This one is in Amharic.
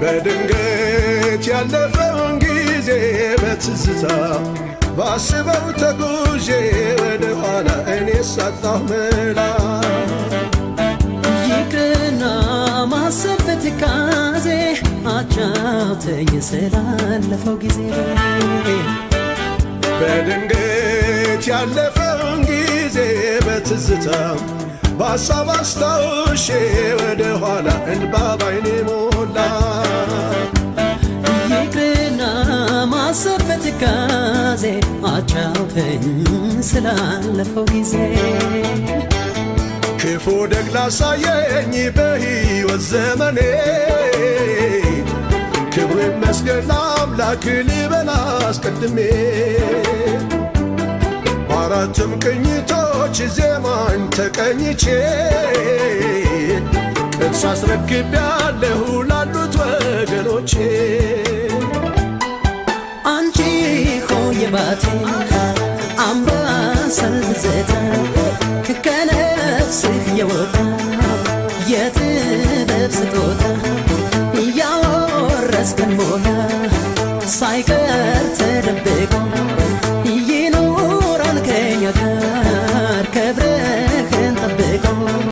በድንገት ያለፈውን ጊዜ በትዝታ ባስበው ተጉዤ ወደ ኋላ እኔ ሳጣሁ መላ። ይቅርና ማሰብ በትካዜ፣ አጫውተኝ ስላለፈው ጊዜ። በድንገት ያለፈውን ጊዜ በትዝታ በሀሳብ አስታውሼ ወደ ኋላ እንባ ባይኔ ሞላ። ይቅርና ማሰብ በትካዜ፣ አጫውተኝ ስላለፈው ጊዜ። ክፉ ደግ ላሳየኝ በሕይወት ዘመኔ፣ ክብሩ ይመስገን ለአምላክ ልበል አስቀድሜ። በአራቱም ቅኝቶች ዜማን ተቀኝቼ ቅርስ አስረክቤያለሁ ላሉት ወገኖቼ። አንቺ ሆይ ባቴ አምባሰል ትዝታ፣ ከነፍስህ የወጣ የጥበብ ስጦታ፣ ያወረስከን ሞያ